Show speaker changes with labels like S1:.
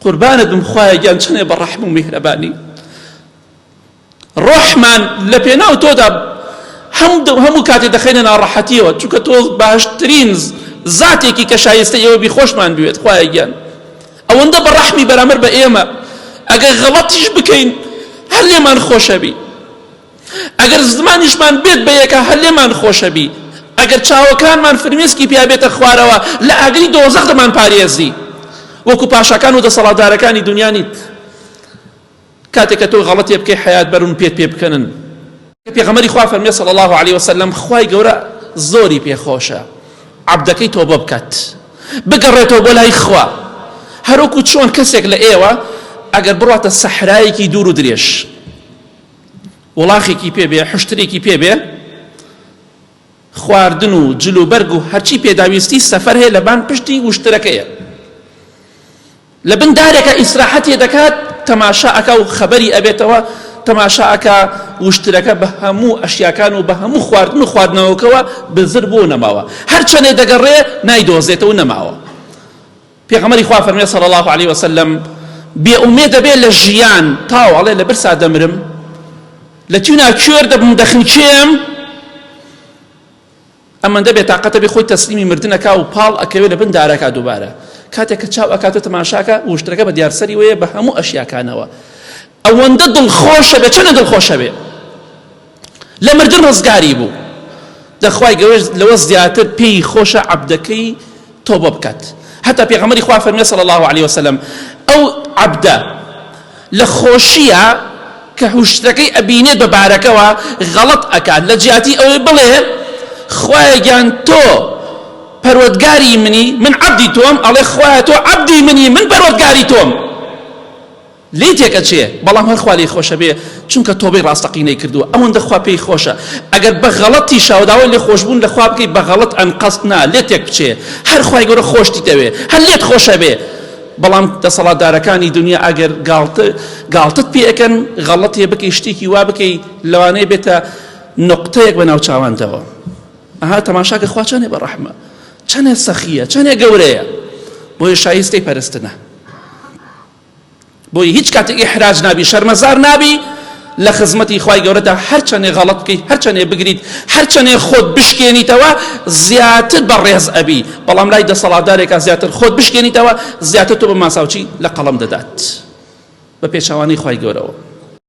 S1: قوربانت بم خوایە گیان چەنێ بە ڕەحم و میهرەبانی ڕۆحمان لە پێناو تۆدا هەموو کاتێ دەخەینە ناڕەحەتیەوە چونکە تۆ باشترین زاتێکی کە شایستە ئێوە بی خۆشمان بوێت خوایە گیان ئەوەندە بە ڕەحمی بەرامبەر بە ئێمە ئەگەر غەڵەتیش بکەین هەر لێمان خۆشەبی ئەگەر زمانیشمان بێت بە یەکا هەر لێمان خۆشەبی ئەگەر چاوەکانمان فرمێسکی پیا بێتە خوارەوە لە ئاگری دۆزەخ دەمان پارێزی وەکو پاشاکان و دەسەڵاتدارەکانی دنیا نیت کاتێک کە تۆ غەڵەتێ بکەی حەیات بەرون پێت پێ بکەنن. پێغەمبەری خوا فەرمی صلی الله علیه وسلم خوای گەورە زۆری پێ خۆشە عەبدەکەی تۆبە بکات بگەڕێتەوە بۆ لای خوا هەروەکو چۆن کەسێک لە ئێوە ئەگەر بڕاتە سەحرایەکی دوور و درێژ وڵاخێکی پێ بێ حشترێکی پێ بێ خواردن و جل و بەرگ و هەرچی پێداویستی سەفەر هەیە لەبان پشتی وشترەکەیە لە بن دارێکا ئیسراحەتێ دەکات تەماشا ئەکا و خەبەری ئەبێتەوە تەماشا ئەکا وشترەکە بە هەموو ئەشیاکان و بە هەموو خواردن و خواردنەوەکەوە بزر بوو نەماوە هەرچەنێ دەگەڕێ نایدۆزێتەوە نەماوە پێغەمبەری خوا فەرموێ صلی الله علیه وسلم بێ ئومێد دەبێ لە ژیان تاو ئەڵێ لە برسا دەمرم لە تیونا کوێر دەبم دەخنکێم ئەمەندە بێ تاقەتە بێ خۆی تەسلیمی مردن ئەکا و پاڵ ئەکەوێ لە بن دارەکا دووبارە کاتێک کە چاو ئەکاتۆ تەماشاکە وشترەکە بە دیار سەری وەیە بە هەموو ئەشیاکانەوە ئەوەندە دڵخۆشە بێ چەنە دڵخۆشە بێ لە مردن ڕزگاری بوو دەخوای گەوەش لەوە زیاتر پێی خۆشە عەبدەکەی تۆبە بکات هەتا پێغەمبەری خوا فەرمی صلی الله علیه وسلم ئەو عەبدە لە خۆشیە کە حوشترەکەی ئەبینێت بە بارەکەوە غەڵەت ئەکات لە جیاتی ئەوەی بڵێ خوایە گیان تۆ پەروەردگاری منی من عەبدی تۆم ئەڵێ خوایە تۆ عەبدی منی من پەروەردگاری تۆم لێی تێکەچێ بەڵام هەر خوا لێی خۆشە بێ چونکە تۆبەی ڕاستەقینەی کردووە ئەوەندە خوا پێی خۆشە ئەگەر بە غەڵەتیشەوە داوای لێخۆشبوون لە خوا بکەی بە غەڵەت ئەنقەست نا لێت تێک بچێ هەر خوای گەورە خۆشتی دەوێ هەر لێت خۆشە بێ بەڵام دەسەڵاتدارەکانی دنیا ئەگەر گاڵتە گاڵتەت پێ ئەکەن غەڵەتێ بکەی شتێکی وا بکەی لەوانەیە بێتە نوقتەیەک بە ناوچاوانتەوە ئەها تەماشاکە خوا چەنێ بە ڕەحمە چەنێ سەخیە چەنێ گەورەیە بۆیە شایستەی پەرستنە بۆیە هیچ کاتێک ئیحراج نابی شەرمەزار نابی لە خزمەتی خوای گەورەدا هەرچەنێ غەڵەت بکەیت هەرچەنێ بگریت هەرچەنێ خۆت بشکێنیتەوە زیاتر بەڕێز ئەبی بەڵام لای دەسەڵاتدارێکا زیاتر خۆت بشکێنیتەوە زیاتر تۆ بە ماساوچی لە قەڵەم دەدات بە پێچەوانەی خوای گەورەوە.